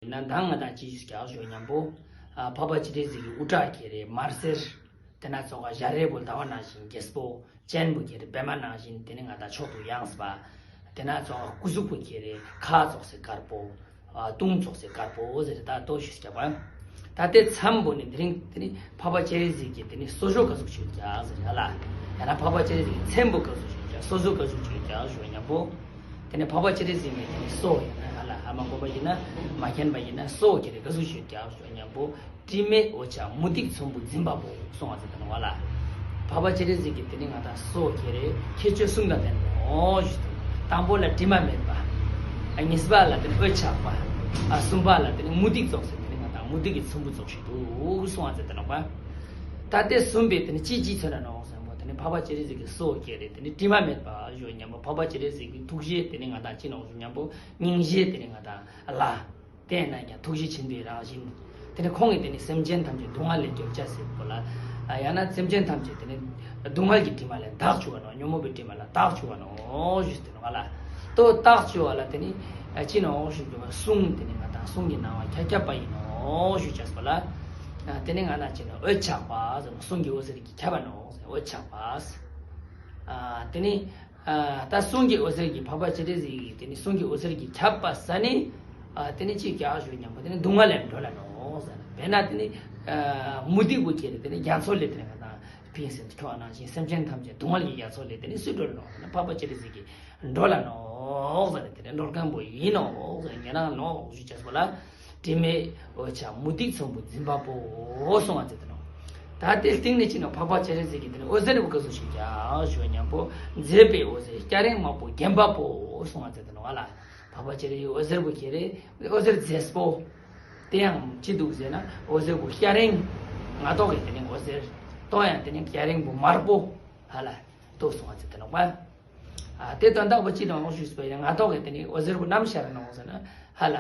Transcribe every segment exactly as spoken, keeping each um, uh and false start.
ཡིན་ན་ད་ང་དང་ཅི་ཞིག་རྒྱག་ཞོ་མཉམ་པོ། ཨ་འཕགས་པ་སྤྱན་རས་གཟིགས་ཀྱི་དབུ་སྐྲ་ཁྱེར་རེ་དམར་སེར། དེ་ན་ཙོགས་ཀ་ཞལ་རས་པོ་ཟླ་བ་ནང་བཞིན་རྒྱལ་པོ་སྤྱན་པོ་ཁྱེར་རེ་པད་མ་ནང་བཞིན་དེ་ནི་ང་དང་མཆོག་ཏུ་ཡངས་པ། དེ་ན་ཙོགས་ཀ་སྐུ་གཟུགས་པོ་ཁྱེར་རེ་ཁ་ཙོགས་སེ་དཀར་པོ། ཨ་དུང་ཙོགས་སེ་དཀར་པོ་ཟེར་ད་ལྟོ་ཞིག་རྒྱག་པ། ད་ལྟའི་མཚམས་པོ་ནི་དེ་རིང་དེ་ནི་འཕགས་པ་སྤྱན་རས་གཟིགས་ཀྱི་དེ་ནི་གསོལ་ཞོ་ག་ཟུག་ཞིག་རྒྱག་ཟེར་ཧ་ལ། ཡང་ན་འཕགས་པ་སྤྱན་རས་གཟིགས་ཀྱི་མཚན་པོ་ག་ཟུག་ཞིག་རྒྱག་གསོལ་ཞོ་ག་ཟུག་ཞིག་རྒྱག་ཞོ་མཉམ་པོ། དེ་ནས་འཕགས་པ་སྤྱན་རས་གཟིགས་ཀྱི་དེ་ནས་སོ་ཡིན་ན་ཧ་ལ་ཧ་མ་གོ་བ་ཡིན་ན་མ་མཁྱེན་པ་ཡིན་ན་སོ་ཁྱེར་རེ་ག་ཟུག་ཞིག་རྒྱག་ཞོ་མཉམ་པོ། དྲི་མེད་འོད་ཆགས་མུ་ཏིག་ཚོམ་བུ་འཛིན་པ་པོ་གསུང་བ་ཟེར་དང་བ་ལ། འཕགས་པ་སྤྱན་རས་གཟིགས་ཀྱི་དེ་ནས་ང་དང་སོ་ཁྱེར་རེ་ཁྱད་ཆོས་གསུམ་དང་ལྡན་པའོ་ཞུ་དང་། དང་པོ་ལ་དྲི་མ་མེད་པ། གཉིས་པ་ལ་དེ་ནས་འོད་ཆགས་པ། གསུམ་པ་ལ་དེ་ནས་མུ་ཏིག་ཙོགས་ཟེར་དེ་ནས་ང་དང་མུ་ཏིག་གི་ཚོམ་བུ་ཙོགས་ཞིག་འདུག་གསུང་བ་ཟེར་དང་བ། ད་དེ་གསུམ་པའི་དེ་ནས་ཅི་ཅི་མཚོན་ན་ནོག་ཟེར་མོ་དེ་ནས་འཕགས་པ་སྤྱན་རས་གཟིགས་ཀྱི་སོ་ཁྱེར་རེ་དེ་ནས་དྲི་མ་མེད་པ་ཞུ་མཉམ་པོ། འཕགས་པ་སྤྱན་རས་གཟིགས་ཀྱི་ཐུགས་རྗེ་དེ་ནས་ང་དང་ཅི་ནོག་ཞུ་མཉམ་པོ་སྙིང་རྗེ་དེ་ནས་ང་དང་ལ། དེས་ན་ཀྱང་ཐུགས་རྗེ་ཆེན་པོའི་རང་བཞིན། དེ་ནི་ཁོང་གིས་དེ་ནི་སེམས་ཅན་ཐམས་ཅད་སྡུག་བསྔལ་ལས་སྐྱོབ་བྱ་ཟེར་བ་ལ། ཡང་ན་སེམས་ཅན་ཐམས་ཅད་དེ་ནི་སྡུག་བསྔལ་གྱི་དྲི་མ་ལས་འདག་བཅུག་ག་ནོག་ཉོན་མོངས་པའི་དྲི་མ་ལས་འདག་བཅུག་ག་ནོག་ཞུས་ཏེ་ནོག་ལ། དོ་འདག་བཅུག་པ་ལ་དེ་ནི་ཅི་ནོག་ཞུ་རྒྱུ་བ་གསུང་དེ་ནི་ང་དང་གསུང་གི་སྣང་བ་ཁྱབ་ཁྱབ་པ་ཡིན་ནོག་ཞུ་བྱས་པ་ལ། དེ་ནི་ང་དང་ཅི་ནོག་འོད་ཆགས་པ་ཟེར་ནོག་གསུང་གི་འོད་ཟེར་གྱིས་ཁྱབ་པ་ནོག་འོད་ཆགས་པ། དེ་ནི། ད་གསུང་གི་འོད་ཟེར་གྱིས་འཕགས་པ་སྤྱན་རས་གཟིགས་ཀྱི་དེ་ནི་གསུང་གི་འོད་ཟེར་གྱིས་ཁྱབ་པ་ས་ནི། དེ་ནི་ཅི་རྒྱག་ཞུ་མཉམ་པོ་དེ་ནི་སྡུག་བསྔལ་ལས་འགྲོལ་ལ་ནོག་ཟེར། དཔེར་ན་དེ་ནི་མུ་ཏིག་པོ་ཁྱེར་རེ་དེ་ནི་རྒྱ་མཚོ་ལས་དེ་ནི་ང་དང་ཕིང་སེམས་ཁྱོད་ནང་བཞིན་སེམས་ཅན་ཐམས་ཅད་སྡུག་བསྔལ་གྱི་རྒྱ་མཚོ་ལས་དེ་ནི་སུས་སྒྲོལ་ནོག་ཟེར་ན་འཕགས་པ་སྤྱན་རས་གཟིགས་ཀྱིས་སྒྲོལ་ལ་ནོག་ཟེར་ནས་དེ་ནི་སྒྲོལ་མཁན་པོ་ཡིན་ནོག་ཟེར་ཉན་ན་ནོག་ཞུ་བྱས་པ་ལ། དྲི་མེད་འོད་ཆགས་མུ་ཏིག་ཚོམ་བུ་འཛིན་པ་པོ་གསུང་བ་མཛད་དེ་ནོག་ད་དེ་སྟེང་ནས་ཅི་ནོག་འཕགས་པ་སྤྱན་རས་གཟིགས་ཀྱི་དེ་ནི་འོད་ཟེར་བུ་ག་ཟུག་ཞིག་རྒྱག་ཞུ་མཉམ་པོ་མཛེས་པའི་འོད་ཟེར་སྐྱ་རེངས་དམར་པོ་བརྒྱན་པ་པོ་གསུང་བ་མཛད་དེ་ནོག་ལ། འཕགས་པ་སྤྱན་རས་གཟིགས་འོད་ཟེར་བུ་ཁྱེར་རེ་འོད་ཟེར་མཛེས་པོ། དེ་ཡང་ཅི་འདུག་ཟེར་ན་འོད་ཟེར་བུ་སྐྱ་རེངས། ང་ཏོག་གི་དེ་ནི་འོད་ཟེར། ཏོ་ཡང་དེ་ནི་སྐྱ་རེངས་བུ་དམར་པོ། ཧ་ལ། ཏོ་གསུང་བ་མཛད་དེ་ནོག་པ། ཨ་དེ་དོན་དག་པོ་ཅི་ནོག་ཞུས་པ་ཡང་ང་ཏོག་གི་དེ་ནི་འོད་ཟེར་བུ་ནམ་ཤར་ནོག་ཟེར་ན་ཧ་ལ།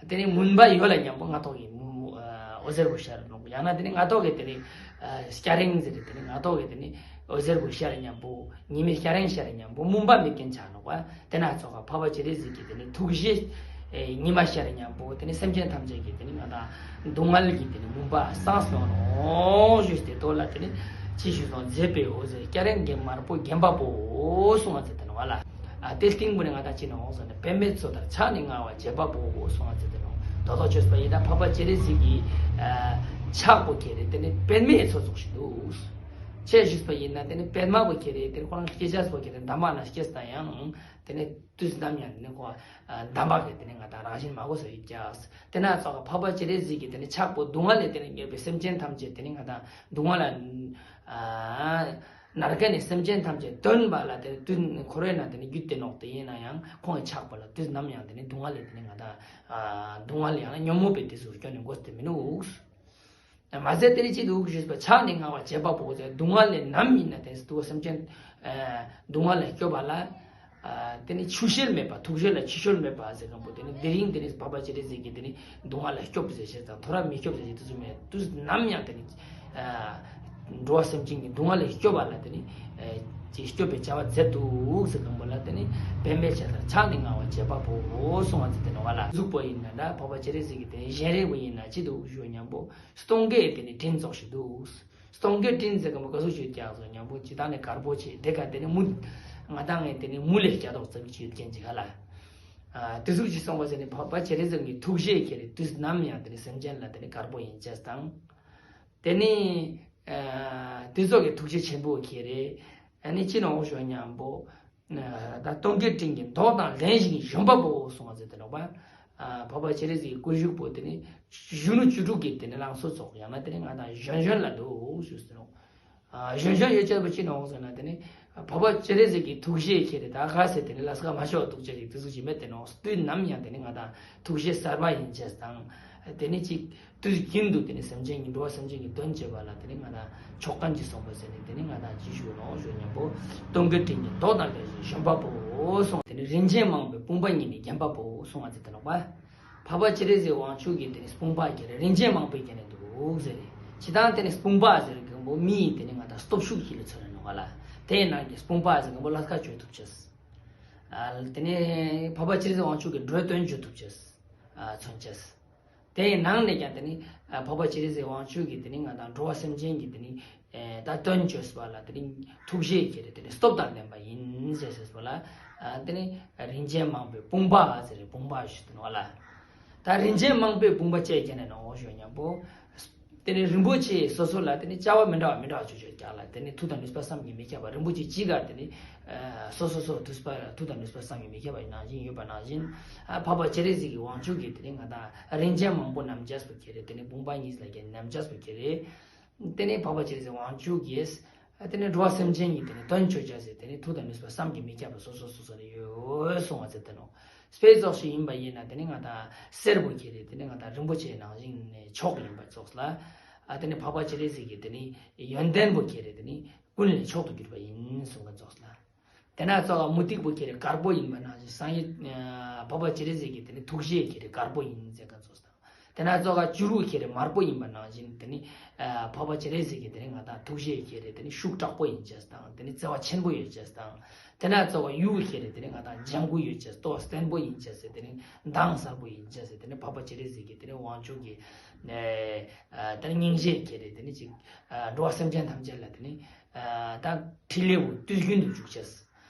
དེ་ནི་མུན་པ་ཡོད་ལ་མཉམ་པོ་ང་ཏོག་གི་མུ་མུ་ཨ་འོད་ཟེར་བུ་ཤར་ནོག་ཡང་ན་དེ་ནི་ང་ཏོག་གི་དེ་ནི་ཨ་སྐྱ་རེངས་ཟེར་དེ་ནི་ང་ཏོག་གི་དེ་ནི་འོད་ཟེར་བུ་ཤར་མཉམ་པོ་ཉི་མའི་སྐྱ་རེངས་ཤར་མཉམ་པོ་མུན་པ་མེད་མཁན་ཆགས་ནོག་པ། དེ་ན་ཙོགས་ཀ་འཕགས་པ་སྤྱན་རས་གཟིགས་ཀྱི་དེ་ནི་ཐུགས་རྗེ་ཨེ་ཉི་མ་ཤར་མཉམ་པོ་དེ་ནི་སེམས་ཅན་ཐམས་ཅད་ཀྱི་དེ་ནི་ང་དང་སྡུག་བསྔལ་གྱི་དེ་ནི་མུན་པ་སངས་སོང་ནོག་ཞུས་ཏེ་ཏོ་ལ་དེ་ནི་ཅི་ཞུས་སོང་མཛེས་པའི་འོད་ཟེར་སྐྱ་རེངས་བརྒྱན་དམར་པོ་བརྒྱན་པ་པོ་གསུང་བ་མཛད་དེ་ནོག་ལ། ཨ་དེ་སྟེང་པོ་ནི་ང་དང་ཅི་ནོག་ཟེར་ན་པདྨའི་མཚོ་ལྟར་ཕྱག་ནི་བསྔགས་པ་བྱེད་པ་པོ་གསུང་བ་མཛད་དེ་ནོག་དོ་དོ་བཅོས་པ་ཡིན་ན་འཕགས་པ་སྤྱན་རས་གཟིགས་ཀྱི་ཨ་ཕྱག་པོ་ཁྱེར་རེ་དེ་ནི་པདྨའི་མཚོ་ཙོགས་ཤིག་འདུག་ཅེས་ཞུས་པ་ཡིན་ན་དེ་ནི་པདྨ་པོ་ཁྱེར་རེ་དེ་ནི་ཁོ་རང་སྐྱེ་ཆ་སོགས་ཀྱི་དེ་འདམ་པ་ན་སྐྱེས་དང་ཡང་དེ་ནི་དུས་ནམ་ཡང་དེ་ནི་ཁོ་འདམ་པ་གི་དེ་ནི་ང་དང་རང་བཞིན་མ་གོ་སོ་ཡིན་ཀྱག་དེ་ན་ཙོགས་ཀ་འཕགས་པ་སྤྱན་རས་གཟིགས་ཀྱི་དེ་ནི་ཕྱག་པོ་སྡུག་བསྔལ་ལས་དེ་ནི་ཉེ་བའི་སེམས་ཅན་ཐམས་ཅད་དེ་ནི་ང་དང་སྡུག་བསྔལ་ལ་ནར་ཀ་ནས་སེམས་ཅན་ཐམས་ཅད་དོན་པ་ལ་དེ་ནི་དུས་འཁོར་བའི་ནང་དེ་ནི་རྒྱུད་དེ་ནོག་དེ་ཡིན་ན་ཡང་ཁོང་གི་ཕྱག་པོ་ལ་དུས་ནམ་ཡང་དེ་ནི་སྡུག་བསྔལ་ལས་དེ་ནི་ང་དང་སྡུག་བསྔལ་ཡང་ན་ཉོན་མོངས་པའི་དེ་ཚོ་སྐྱོན་ནས་འགོས་ཏེ་མི་ནུག་མ་ཟད་དེ་ནི་ཅི་འདུག་ཞུས་པ་ཕྱག་ནི་བསྔགས་པ་བྱེད་པ་པོ་ཟེར་སྡུག་བསྔལ་ལས་ནམ་ཡིན་ན་དེ་སྡུག་སེམས་ཅན་སྡུག་བསྔལ་ལས་སྐྱོབ་པ་ལ། དེ་ནི་ཆུ་ཤེལ་མེད་པ་ཐུགས་རྗེ་ལ་ཆུ་ཤེལ་མེད་པ་ཟེར་མཁན་པོ་དེ་ནི་དེ་རིང་དེ་ནི་འཕགས་པ་སྤྱན་རས་གཟིགས་ཀྱི་དེ་ནི་སྡུག་བསྔལ་ལས་སྐྱོབ་ཟེར་ཞེས་དང་ཐོ་རངས་མི་སྐྱོབ་ཟེར་ཞེས་དེ་ཚོ་མེད་དུས་ནམ་ཡང་དེ་ནི་འགྲོ་བ་སེམས་ཅན་གྱི་སྡུག་བསྔལ་ལས་སྐྱོབ་པ་ལ་དེ་ནི་ཅི་སྐྱོབ་པའི་བྱ་བ་མཛད་འདུག་ཟེར་མཁན་པོ་ལ་དེ་ནི་པདྨའི་ཕྱག་ལྟར་ཕྱག་ནི་བསྔགས་པ་བྱེད་པ་པོ་གསུང་བ་མཛད་དེ་ནོག་པ་ལ། གཟུགས་པོ་ཡིན་ན་འདྲ་འཕགས་པ་སྤྱན་རས་གཟིགས་ཀྱི་དེ་ནི་བཞིན་རས་པོ་ཡིན་ན་ཅི་འདུག་ཞུ་མཉམ་པོ། སྟོང་གི་དེ་ནི་སྤྲིན་ཙོགས་ཤིག་འདུག་སྟོང་གི་སྤྲིན་ཟེར་གི་མོ་ག་ཟུག་ཞིག་ཀྱང་སོ་མཉམ་པོ་ཇི་ལྟར་ནི་དཀར་པོ་ཆེ་དེ་ག་དེ་ནི་མུ། ང་དང་ངས་དེ་ནི་མུ་ལས་སྐྱ་ཏོག་ཙམ་ཅིག་ཡོད་མཁན་ཅིག་ཧ་ལ། དེ་ཟུག་ཅིག་སོང་བ་ཟེར་ནི་འཕགས་པ་སྤྱན་རས་གཟིགས་ཀྱི་ཐུགས་རྗེ་ཁྱེར་རེ་དུས་ནམ་ཡང་དེ་ནི་སེམས་ཅན་ལ་དེ་ནི་དཀར་པོ་ཡིན་ཅེས་དང་། དེ་ནི་དེ་ཚོ་གི་ཐུགས་རྗེ་ཆེན་པོ་ཁྱེར་རེ་ཨ་ནི་ཅི་ནོག་ཞུ་མཉམ་པོ། ད་སྟོང་གི་སྤྲིན་གྱི་མདོག་དང་ལྡན་ཞིང་བཞོན་པ་པོ་གསུང་བ་ཟེར་དེ་ནོག་པ། འཕགས་པ་སྤྱན་རས་གཟིགས་ཀྱི་སྐུ་བཞུགས་པོ་དེ་ནི་གཞོན་ནུ་བཅུ་དྲུག་གི་དེ་ནི་ལང་ཚོ་ཙོགས་ཡང་ན་དེ་ནི་ང་དང་གཞོན་གཞོན་ལ་འདུག་ཞུས་ཟེར་ནོག་གཞོན་གཞོན་ཡོད་ཅེས་པ་ཅི་ནོག་ཟེར་ན་དེ་ནི་འཕགས་པ་སྤྱན་རས་གཟིགས་ཀྱི་ཐུགས་རྗེ་ཁྱེར་རེ་ད་ག་ཟེར་དེ་ནི་ལ་སྐ་མ་ཤོག་ཐུགས་རྗེ་ཞིག་དེ་ཟུག་ཅིག་མེད་དེ་ནོག་དུས་ནམ་ཡང་དེ་ནི་ང་དང་ཐུགས་རྗེ་གསར་པ་ཡིན་ཅེས་དང་། དེ་ནི་ཅིག་དུས་རྒྱུན་དུ་དེ་ནི་སེམས་ཅན་གྱི་འགྲོ་བ་སེམས་ཅན་གྱི་དོན་བྱེད་པ་ལ་དེ་ནི་ང་དང་ཆོག་མཁན་གྱི་གསུངས་པ་ཟེར་ནས་དེ་ནི་ང་དང་ཅི་ཞུ་ནོག་ཞུ་མཉམ་པོ། སྟོང་གི་སྤྲིན་གྱི་མདོག་དང་ལྡན་ཞིང་བཞོན་པ་པོ་གསུངས། དེ་ནི་རིན་ཆེན་མང་པོའི་དཔུང་པ་ཉིད་ནི་བརྒྱན་པ་པོ་གསུངས་པ་ཟེར་དེ་ནོག་པ། འཕགས་པ་སྤྱན་རས་གཟིགས་དབང་ཕྱུག་གིས་དེ་ནི་དཔུང་པ་ཁྱེར་རེ་རིན་ཆེན་མང་པོས་བརྒྱན་ནས་འདུག་ཟེར་རེ། ཇི་ལྟར་དེ་ནི་དཔུང་པ་ཟེར་མཁན་པོ་མི་ཡི་དེ་ནི་ང་དང་སྟོབས་ཤུགས་ཤིག་ལ་མཚོན་ནས་ནོག་པ་ལ། དེའི་ནང་གི་དཔུང་པ་ཟེར་མཁན་པོ་ལ་སྐ་བཅོས་ཐུབ་ཅེས། དེ་ནི་འཕགས་པ་སྤྱན་རས་གཟིགས་དབང་ཕྱུག་གི་འགྲོ་དོན་བཅོས་ཐུབ་ཅེས། མཚོན་ཅེས། དེའི་ནང་ནས་ཀྱང་དེ་ནི་འཕགས་པ་སྤྱན་རས་གཟིགས་དབང་ཕྱུག་གིས་དེ་ནི་ང་དང་འགྲོ་བ་སེམས་ཅན་གྱི་དེ་ནི་ད་དོན་བཅོས་པ་ལ་དེ་ནི་ཐུགས་རྗེ་ཁྱེར་རེ་དེ་ནི་སྟོབས་དང་ལྡན་པ་ཡིན་ཟེར་ཟེར་བ་ལ། དེ་ནི་རིན་ཆེན་མང་པོའི་དཔུང་པ་ཟེར་རེ་དཔུང་པ་ཞུ་དུ་ནོ་ལ། ད་རིན་ཆེན་མང་པོའི་དཔུང་པ་བཅས་ཀྱི་ནས་ནོ་ཞུ་མཉམ་པོ། དེ་ནི་རིན་པོ་ཆེ་སོ་སོ་ལ་དེ་ནི་བྱ་བ་མི་འདྲ་བ་མི་འདྲ་བ་ཆོས་ཆོས་ཀྱང་ལ་དེ་ནི་མཐུ་དང་ནུས་པ་བསམ་གྱིས་མི་ཁྱབ་པ་རིན་པོ་ཆེ་གཅིག་ག་དེ་ནི་སོ་སོ་སོ་མཐུ་པ་མཐུ་དང་ནུས་པ་བསམ་གྱིས་མི་ཁྱབ་པ་ནང་བཞིན་ཡོད་པ་ནང་བཞིན། འཕགས་པ་སྤྱན་རས་གཟིགས་ཀྱི་དབང་ཕྱུག་གིས་དེ་ནི་ང་དང་རིན་ཆེན་མང་པོ་རྣམས་བཅས་པ་ཁྱེར་རེ་དེ་ནི་དཔུང་པ་གཉིས་ལ་རྒྱན་རྣམས་བཅས་པ་ཁྱེར་རེ། དེ་ནི་འཕགས་པ་སྤྱན་རས་གཟིགས་དབང་ཕྱུག་གིས། དེ་ནི་འགྲོ་བ་སེམས་ཅན་གྱི་དེ་ནི་དོན་བཅོ་བྱ་ཟེར་དེ་ནི་མཐུ་དང་ནུས་པ་བསམ་གྱིས་མི་ཁྱབ་པ་སོ་སོ་སོ་སོ་ལ་ཡོད་གསུང་བ་ཟེར་དེ་ནོ། དཔེ་ཙོགས་ཤིག་ཡིན་པ་ཡིན་ན་དེ་ནི་ང་དང་གསེར་པོ་ཁྱེར་རེ་དེ་ནི་ང་དང་རིན་པོ་ཆེ་ནང་བཞིན་ནས་མཆོག་ཡིན་པ་ཙོགས་ལ། དེ་ནི་འཕགས་པ་སྤྱན་རས་གཟིགས་ཀྱི་དེ་ནི་ཡོན་ཏན་པོ་ཁྱེར་རེ་དེ་ནི་ཀུན་ལས་མཆོག་ཏུ་གྱུར་པ་ཡིན་གསུང་མཁན་ཙོགས་ལ། དེ་ན་ཙོགས་མུ་ཏིག་པོ་ཁྱེར་རེ་དཀར་པོ་ཡིན་པ་ནང་བཞིན་སངས་རྒྱས་འཕགས་པ་སྤྱན་རས་གཟིགས་ཀྱི་དེ་ནི་ཐུགས་རྗེ་ཁྱེར་རེ་དཀར་པོ་ཡིན་ཟེར་མཁན་ཙོགས་དང་། དེ་ན་ཙོགས་བྱུ་རུ་ཁྱེར་རེ་དམར་པོ་ཡིན་པ་ནང་བཞིན་དེ་ནི་འཕགས་པ་སྤྱན་རས་གཟིགས་ཀྱི་དེ་ནི་ང་དང་ཐུགས་རྗེ་ཁྱེར་རེ་དེ་ནི་ཤུགས་དྲག་པོ་ཡིན་ཅེས་དང་དེ་ནི་བརྩེ་བ་ཆེན་པོ་ཡོད་ཅེས་དང་། དེ་ན་ཙོགས་ཡུག་ཁྱེར་རེ་དེ་ནི་ང་དང་ལྗང་གུ་ཡོད་ཅེས་ལྟོ་བརྟན་པོ་ཡིན་ཅེས་ཟེར་དེ་ནི་མདངས་གསལ་པོ་ཡིན་ཅེས་ཟེར་དེ་ནི་འཕགས་པ་སྤྱན་རས་གཟིགས་ཀྱི་དེ་ནི་དབང་ཕྱུག་གི་དེ་ནི་སྙིང་རྗེ་ཁྱེར་རེ་དེ་ནི་ཅིག་འགྲོ་བ་སེམས་ཅན་ཐམས་ཅད་ལ་དེ་ནི། ད་ཕྲིན་ལས་པོ་དུས་རྒྱུན་དུ་འཇུག་ཅེས།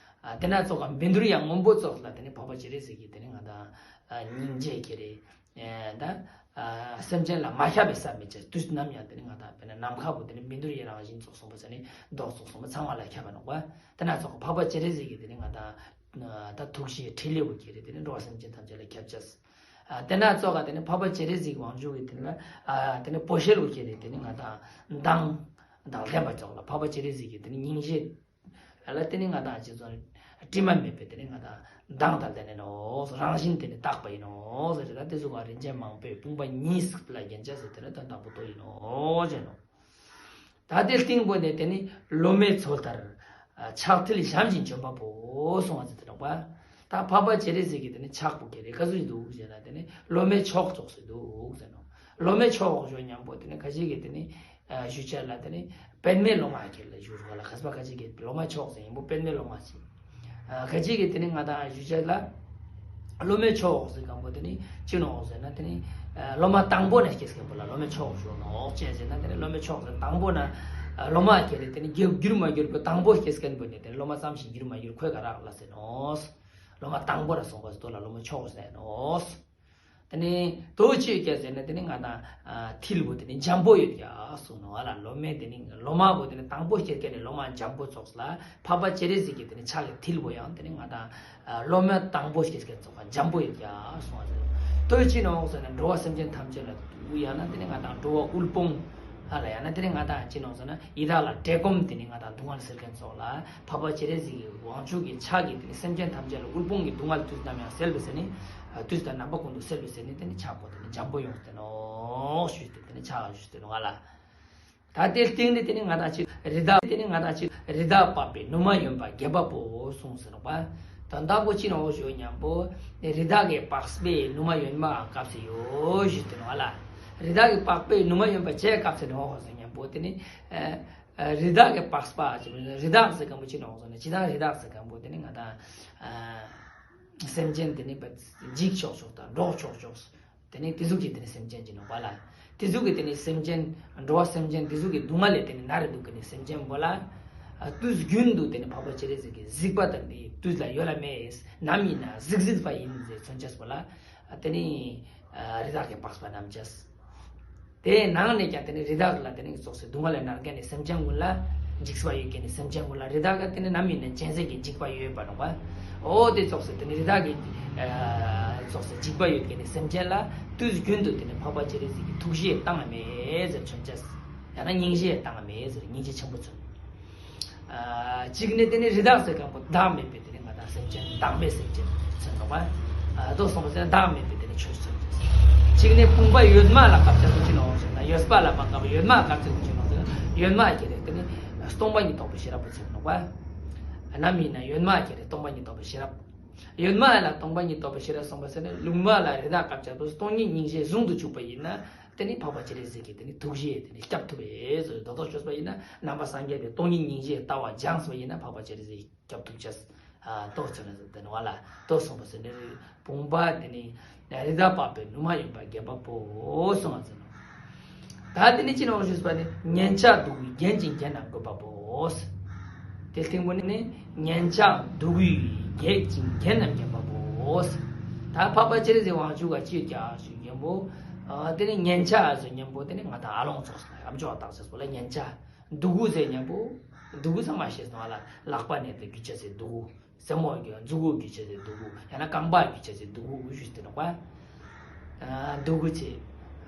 དེ་ན་ཙོགས་བཻ་ཌཱུརྱ་སྔོན་པོ་ཙོགས་ལ་དེ་ནི་འཕགས་པ་སྤྱན་རས་གཟིགས་ཀྱི་དེ་ནི་ང་དང་སྙིང་རྗེ་ཁྱེར་རེ། ད་སེམས་ཅན་ལ་མ་ཁྱབ་པའི་ས་མེད་ཅེས་དུས་ནམ་ཡང་དེ་ནི་ང་དང་དཔེར་ན་ནམ་མཁའ་པོ་དེ་ནི་བཻ་ཌཱུརྱའི་རང་བཞིན་ཙོགས་གསུངས་པ་ཟེར་ནི་མདོག་ཙོགས་གསུངས་པ་ཚང་མ་ལ་ཁྱབ་པ་ནོག་པ། དེ་ན་ཙོགས་འཕགས་པ་སྤྱན་རས་གཟིགས་ཀྱི་དེ་ནི་ང་དང་ད་ཐུགས་རྗེ་ཕྲིན་ལས་པོ་ཁྱེར་རེ་དེ་ནི་འགྲོ་བ་སེམས་ཅན་ཐམས་ཅད་ལ་ཁྱབ་ཅེས། དེ་ན་ཙོགས་དེ་ནི་འཕགས་པ་སྤྱན་རས་གཟིགས་དབང་ཕྱུག་གི་དེ་ནི་དེ་ནི་པོ་ཤེལ་པོ་ཁྱེར་རེ་དེ་ནི་ང་དང་མདངས་དང་ལྡན་པ་ཙོགས་ལ་འཕགས་པ་སྤྱན་རས་གཟིགས་ཀྱི་དེ་ནི་སྙིང་རྗེ་ལ་དེ་ནི་ང་དང་ཅི་ཙོགས་དྲི་མ་མེད་པའི་དེ་ནི་ང་དང་མདངས་དང་ལྡན་ནས་ནོ། རང་བཞིན་དེ་ནི་དག་པ་ཡིན་ནོ་ཟེར་ད་དེ་ཟུག་ག་རིན་ཆེན་མང་པོས་དཔུང་པ་གཉིས་ལ་རྒྱན་ཅེས་ཟེར་དེ་ནི་དོན་དམ་པོ་ཏོ་ཡིན་ནོ་ཟེར་ནོ། ད་དེ་སྟེང་པོ་ནས་དེ་ནི་ལོ་མའི་མཚོ་ལྟར་ཕྱག་མཐིལ་བཞམས་ཤིང་བྱོན་པ་པོ་གསུང་བ་ཟེར་དེ་ནོག་པ། ད་འཕགས་པ་སྤྱན་རས་གཟིགས་ཀྱི་དེ་ནི་ཕྱག་པོ་ཁྱེར་རེ་ག་ཟུག་འདུག་ཟེར་ན་དེ་ནི་ལོ་མའི་མཆོག་ཙོགས་སུ་འདུག་ཟེར་ནོ། ལོ་མའི་མཆོག་ཞུ་མཉམ་པོ་དེ་ནི་ཁ་ཅིག་གིས་དེ་ནི་ཞུ་བྱ་ལ་དེ་ནི་པདྨའི་ལོ་མ་ཁྱེར་ལ་ཞུ་རུ་བ་ལ་མཁས་པ་ཁ་ཅིག་གིས་ལོ་མ་མཆོག་ཟེར་ཡིན་པོ་པདྨའི་ལོ་མ་ཟེར། ཁ་ཅིག་གིས་དེ་ནི་ང་དང་ཞུ་བྱ་ལ། ལོ་མའི་མཆོག་ཟེར་མཁན་པོ་དེ་ནི་ཅི་ནོག་ཟེར་ན་དེ་ནི་ལོ་མ་དང་པོ་ནས་སྐྱེས་མཁན་པོ་ལ་ལོ་མའི་མཆོག་ཞུ་ནོག་ཅི་ཟེར་ན་དེ་ནི་ལོ་མའི་མཆོག་ཟེར་དང་པོ་ན་ལོ་མ་ཁྱེར་རེ་དེ་ནི་འགྱུར་མ་འགྱུར་པོ་དང་པོ་སྐྱེས་མཁན་པོ་ནི་དེ་ནི་ལོ་མ་ཙམ་ཞིག་འགྱུར་མ་འགྱུར་ཁོའི་ག་རག་ལ་ཟེར་ནོ། ལོ་མ་དང་པོ་ལ་སོང་བ་ཟེར་དོ་ལ་ལོ་མའི་མཆོག་ཟེར་ནོ། དེ་ནི་དོ་ཅི་ཡོད་ཀྱག་ཟེར་ན་དེ་ནི་ང་དང་མཐིལ་པོ་དེ་ནི་འཇམ་པོ་ཡོད་ཀྱག་གསུངས་ནོ་ཨ་ལ། ལོ་མའི་དེ་ནི་ལོ་མ་པོ་དེ་ནི་དང་པོ་སྐྱེས་མཁན་ནི་ལོ་མ་འཇམ་པོ་ཙོགས་ལ་འཕགས་པ་སྤྱན་རས་གཟིགས་ཀྱི་དེ་ནི་ཕྱག་གི་མཐིལ་པོ་ཡང་དེ་ནི་ང་དང་ལོ་མ་དང་པོ་སྐྱེས་མཁན་ཙོགས་འཇམ་པོ་ཡོད་ཀྱག་གསུངས་པ་ཟེར། དོ་ཅི་ནོག་ཟེར་ན་འགྲོ་བ་སེམས་ཅན་ཐམས་ཅད་ལ་དུ་ཡང་ན་དེ་ནི་ང་དང་འགྲོ་བ་དབུལ་ཕོངས་ཨ་ལ་ཡང་ན་དེ་ནི་ང་དང་ཅི་ནོག་ཟེར་ན་ཡི་དྭགས་ལ་བཀྲེས་སྐོམ་དེ་ནི་ང་དང་སྡུག་བསྔལ་སེལ་མཁན་ཙོགས་ལ། འཕགས་པ་སྤྱན་རས་གཟིགས་ཀྱི་དབང་ཕྱུག་གི་ཕྱག་གིས་དེ་ནི་སེམས་ཅན་ཐམས་ཅད་ལ་དབུལ་ཕོངས་ཀྱི་སྡུག་བསྔལ་དུས་ནམ་ཡང་སེལ་བའི་ཟེར་ནི། དུས་དང་རྣམ་པ་ཀུན་ཏུ་སེལ་བའི་ཟེར་ནི་དེ་ནི་ཕྱག་པོ་དེ་ནི་འཇམ་པོ་ཡོངས་ཏེ་ནོག་ཞུས་ཏེ་དེ་ནི་ཕྱག་ཞུས་ཏེ་ནོག་ལ། ད་དེ་སྟེང་ནས་དེ་ནི་ང་དང་ཅིག་རི་དྭགས་དེ་ནི་ང་དང་ཅིག་རི་དྭགས་པགས་པའི་ནུ་མ་གཡོན་པ་རྒྱས་པ་པོ་གསུངས་ཟེར་ནོག་པ། དོན་དག་པོ་ཅི་ནོག་ཞུ་མཉམ་པོ། རི་དྭགས་ཀྱི་པགས་པའི་ནུ་མ་གཡོན་མ་སྐབས་སུ་ཡོད་ཞུས་ཏེ་ནོག་ལ། རི་དྭགས་ཀྱི་པགས་པའི་ནུ་མ་གཡོན་པ་ཅི་སྐབས་སུ་ནོག་ཞུ་མཉམ་པོ་དེ་ནི། རི་དྭགས་ཀྱི་པགས་པ་ཅིག་རི་དྭགས་ཟེར་མཁན་པོ་ཅི་ནོག་ཟེར་ན་ཅི་དང་རི་དྭགས་ཟེར་མཁན་པོ་དེ་ནི་ང་དང་སེམས་ཅན་དེ་ནི་འཇིག་ཆོག་ཆོག་དང་འགྲོགས་ཆོག་ཆོག་དེ་ནི་དེ་ཟུག་གི་དེ་ནི་སེམས་ཅན་ཅིག་ནོག་པ་ལ། དེ་ཟུག་གི་དེ་ནི་སེམས་ཅན་འགྲོ་བ་སེམས་ཅན་དེ་ཟུག་གི་སྡུག་བསྔལ་ལས་དེ་ནི་ན་རེ་འདུག་གི་ནི་སེམས་ཅན་པོ་ལ། དུས་རྒྱུན་དུ་དེ་ནི་འཕགས་པ་སྤྱན་རས་གཟིགས་ཀྱི་གཟིགས་པ་དང་དེ་དུས་ལ་ཡོད་ལ་མེད། ནམ་ཡིན་ན་གཟིགས་གཟིགས་པ་ཡིན་ཟེར་མཚོན་ཆས་པོ་ལ། དེ་ནི་རི་དྭགས་ཀྱི་པགས་པ་རྣམས་ཅེས། དེའི་ནང་ནས་ཀྱང་དེ་ནི་རི་དྭགས་ལ་དེ་ནི་ཙོགས་སེ་སྡུག་བསྔལ་ལས་མནར་མཁན་ནི་སེམས་ཅན་ཀུན་ལ་འཇིགས་པ་ཡོད་མཁན་ནི་སེམས་ཅན་ཀུན་ལ་རི་དྭགས་ཀ་དེ་ནི་ནམ་ཡིན་ན་གཅན་གཟན་གྱི་འཇིགས་པ་ཡོད་པ་ནོག་པ། འོ་དེ་ཙོགས་སེ་དེ་ནི་རི་དྭགས་ཀྱི་ཙོགས་སེ་འཇིགས་པ་ཡོད་མཁན་ནི་སེམས་ཅན་ལ་དུས་རྒྱུན་དུ་དེ་ནི་འཕགས་པ་སྤྱན་རས་གཟིགས་ཀྱི་ཐུགས་རྗེ་བཏང་བ་མེད་ཟེར་མཚོན་ཆས། ཡང་ན་སྙིང་རྗེ་བཏང་བ་མེད་ཟེར་སྙིང་རྗེ་ཆེན་པོ་མཚོན། གཅིག་ནི་དེ་ནི་རི་དྭགས་ཟེར་མཁན་པོ་བདག་མེད་པའི་དེ་ནི་ང་དང་སེམས་ཅན་བདག་མེད་སེམས་ཅན་མཚོན་ནོག་པ། ལྟོས་སོང་བ་ཟེར་ན་བདག་མེད་པའི་དེ་ནི་ཆོས་མཚོན་ཅེས། གཅིག་ནི་དཔུང་པ་གཡོན་མ་ལ་སྐབས་ཅིག་ཅི་ནོག་ཟེར་ན་ཡོད་པ་ལ་མ་སྐབས་གཡོན་མ་སྐབས་ཅིག་ཅི་ནོག་ཟེར་ན་གཡོན་མ་ཁྱེར་རེ་དེ་ནི་སྟོང་པ་ཉིད་རྟོགས་པའི་ཤེས་རབ་པོ་མཚོན་ནོག་པ། ནམ་ཡིན་ན་གཡོན་མ་ཁྱེར་རེ་སྟོང་པ་ཉིད་རྟོགས་པའི་ཤེས་རབ། གཡོན་མ་ལ་སྟོང་པ་ཉིད་རྟོགས་པའི་ཤེས་རབ་སོང་བ་ཟེར་ན་ལུང་མ་ལ་རི་དྭགས་སྐབས་ཅིག་ཏུ་སྟོང་ཉིད་སྙིང་རྗེ་ཟུང་དུ་འཇུག་པ་ཡིན་ན། དེ་ནི་འཕགས་པ་སྤྱན་རས་གཟིགས་ཀྱི་དེ་ནི་ཐུགས་རྗེས་དེ་ནི་སྐྱོབ་ཐུབ་པས་ཟེར། རྡོག་རྡོག་བཅོས་པ་ཡིན་ན་ནང་པ་སངས་རྒྱས་པའི་སྟོང་ཉིད་སྙིང་རྗེའི་ལྟ་བ་སྦྱངས་པ་ཡིན་ན་འཕགས་པ་སྤྱན་རས་གཟིགས་སྐྱོབ་ཐུབ་ཅེས། ཨ་ལྟོ་ཚོད་ནས་དེ་ནི་བ་ལ་ལྟོ་གསུངས་པ་ཟེར་ནི་བུམ་པ་དེ་ནི་རི་དྭགས་པགས་པའི་ནུ་མ་ཡོད་པ་རྒན་པ་པོ་གསུངས་པ་ཟེར་ནོ། ད་དེ་ནི་ཅི་ནོ་ཞུས་པ་ནི་ཉན་ཆག་སྡུག་གུས་རྒྱན་ཅིང་རྒྱན་རྣམས་བཀོད་པ་པོ། དེ་སྟེང་པོ་ནི་ཉན་ཆག་སྡུག་གུས་རྒྱན་ཅིང་རྒྱན་རྣམས་བརྒྱན་པ་པོ། ད་འཕགས་པ་སྤྱན་རས་གཟིགས་དབང་ཕྱུག་ག་ཅིར་ཀྱང་ཞུ་རྒན་པོ། ཨ་དེ་ནི་ཉན་ཆག་ཟེར་རྒན་པོ་དེ་ནི་ང་དང་ཨ་ལོང་ཚོགས་ལ་ཨམ་ཅོག་བཏགས་ཟེར་པོ་ལ་ཉན་ཆག། སྡུག་གུས་ཟེར་རྒན་པོ། སྡུག་གུས་ཚང་མ་ཤེས་སོང་ལ་ལག་པ་ནས་དེ་གུས་ཆ་ཟེར་སྡུག་གུས། སེན་མོ་གི་མཛུ་གུ་གུས་ཆ་ཟེར་སྡུག་གུས། ཡང་ན་རྐང་པ་གུས་ཆ་ཟེར་སྡུག་གུས་ཞུས་ཏེ་ནོག་པ། ཨ་སྡུག་གུས་ཆེ།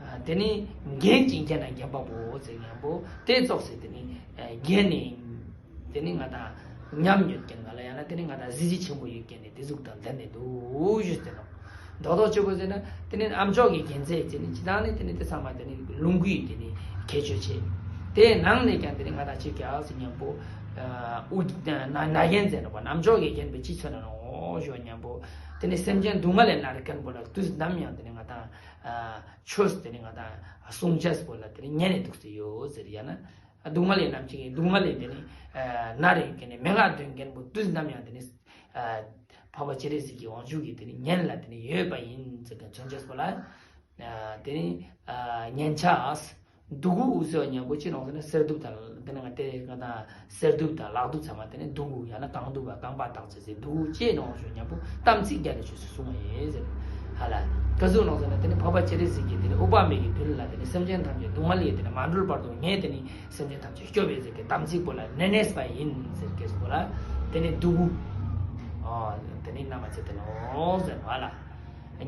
ཨ་དེ་ནི་རྒྱན་ཅིང་རྒྱན་རྣམས་བརྒྱན་པ་པོ་ཟེར་རྒན་པོ་དེ་ཙོགས་ཟེར་དེ་ནི་ཨ་རྒྱན་ནི་དེ་ནི་ང་དང་ཉམས་ཡོད་མཁན་ག་ལ་ཡང་ན་དེ་ནི་ང་དང་གཟི་བརྗིད་ཆེན་པོ་ཡོད་མཁན་ནི་དེ་ཟུག་དང་ལྡན་ནས་འདུག་ཞུས་ཏེ་ནོག། རྡོག་རྡོག་གཅོད་པོ་ཟེར་ན་དེ་ནི་ཨམ་ཅོག་གི་རྒྱན་ཚད་ཅེས་ནི་ཅི་དང་ནི་དེ་ནི་དེ་ཚང་མ་དེ་ནི་ལོངས་སྐུའི་དེ་ནི་ཁྱད་ཆོས་ཆེ། དེའི་ནང་ནས་ཀྱང་དེ་ནི་ང་དང་ཅིག་ཀྱང་ཟེར་རྒན་པོ། ཨ་དབུ་ན་ན་རྒྱན་ཟེར་ནོག་པ། ཨམ་ཅོག་གི་རྒྱན་པོ་ཅི་མཚོན་ན་ནོག་ཞུ་རྒན་པོ། དེ་ནི་སེམས་ཅན་སྡུག་བསྔལ་ལས་མནར་མཁན་པོ་ལ་དུས་ནམ་ཡང་དེ་ནི་ང་དང་ཨ་ཆོས་དེ་ནི་ང་དང་གསུང་ཅེས་པོ་ལ་དེ་ནི་ཉན་ནས་འདུག་སེ་ཡོད་ཟེར་ཡང་ན། སྡུག་བསྔལ་ལས་རྣམས་ཀྱི་སྡུག་བསྔལ་ལས་དེ་ནི་ཨ་མནར་ཡོད་མཁན་ནི་མན་ངག་འདོན་མཁན་པོ་དུས་ནམ་ཡང་དེ་ནི་ཨ་འཕགས་པ་སྤྱན་རས་གཟིགས་ཀྱི་དབང་ཕྱུག་གི་དེ་ནི་ཉན་ལ་དེ་ནི་ཡོད་པ་ཡིན་ཟེར་མཁན་མཚོན་བྱེད་པོ་ལ། ཨ་དེ་ནི་ཨ་ཉན་ཆག་སྡུག་གུས་ཟེར་རྒན་པོ་ཅི་ནོག་ཟེར་ན་གསེར་གདུབ་དང་དེ་ནི་ང་དེ་ང་དང་གསེར་གདུབ་དང་ལག་གདུབ་ཚང་མ་དེ་ནི་སྡུག་གུས། ཡང་ན་རྐང་གདུབ་པ་རྐང་པ་བཏགས་ཟེར་སྡུག་གུས་ཅེས་ནོག་ཞུ་རྒན་པོ་གཏམ་ཚིག་རྒྱ་ལས་ཆོས་སུ་གསུངས་པ་ཡིན་ཟེར། ཧ་ལ། ག་ཟུག་ནོག་ཟེར་ན་དེ་ནི་འཕགས་པ་སྤྱན་རས་གཟིགས་ཀྱིས་དེ་ནི་ཨུཏྤལ་མའི་གི་མདུན་ལ་དེ་ནི་སེམས་ཅན་ཐམས་ཅད་སྡུག་བསྔལ་ལས་དེ་ནི་མ་གྲོལ་བར་དུ་ངས་དེ་ནི་སེམས་ཅན་ཐམས་ཅད་སྐྱོབ་པའི་ཟེར་གི་གཏམ་ཚིག་པོ་ལ་ནན་ནེས་པ་ཡིན་ཟེར་གི་སྐོར་ལ་དེ་ནི་སྡུག་གུས། ཨོ་དེ་ནི་རྣམ་པ་ཚེ་དེ་ནོག་ཟེར་ནོག་ཧ་ལ།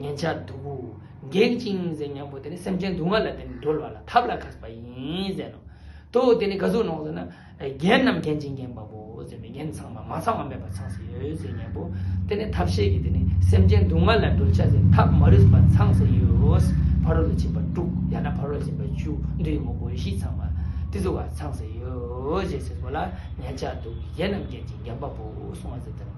ཉན་ཆག་སྡུག་གུས་རྒྱན་ཅིང་ཟེར་རྒན་པོ་དེ་ནི་སེམས་ཅན་སྡུག་བསྔལ་ལས་དེ་ནི་གྲོལ་བ་ལ་ཐབས་ལ་མཁས་པ་ཡིན་ཟེར་ནོག། དོ་དེ་ནི་ག་ཟུག་ནོག་ཟེར་ན། རྒྱན་རྣམས་རྒྱན་ཅིང་བརྒྱན་པ་པོ་ཟེར་ནས་རྒྱན་ཚང་མ་མ་ཚང་བ་མེད་པ་ཚང་སེ་ཡོད་ཟེར་རྒན་པོ། དེ་ནི་ཐབས་ཤེས་ཀྱིས་དེ་ནི་སེམས་ཅན་སྡུག་བསྔལ་ལས་གྲོལ་བྱ་ཟེར་ཐབས་མ་རུངས་པ་ཚང་སེ་ཡོད། ཕ་རོལ་ཏུ་ཕྱིན་པ་དྲུག་ཡང་ན་ཕ་རོལ་ཕྱིན་པ་བཅུ་འདུས་དངོས་པོ་བཞི་ཚང་མ་དེ་ཚོ་བ་ཚང་སེ་ཡོད་ཅེས་ཟེར་པོ་ལ་ཉན་ཆག་སྡུག་གུས་རྒྱན་རྣམས་རྒྱན་ཅིང་བརྒྱན་པ་པོ་གསུངས་པ་ཟེར་ཏེ།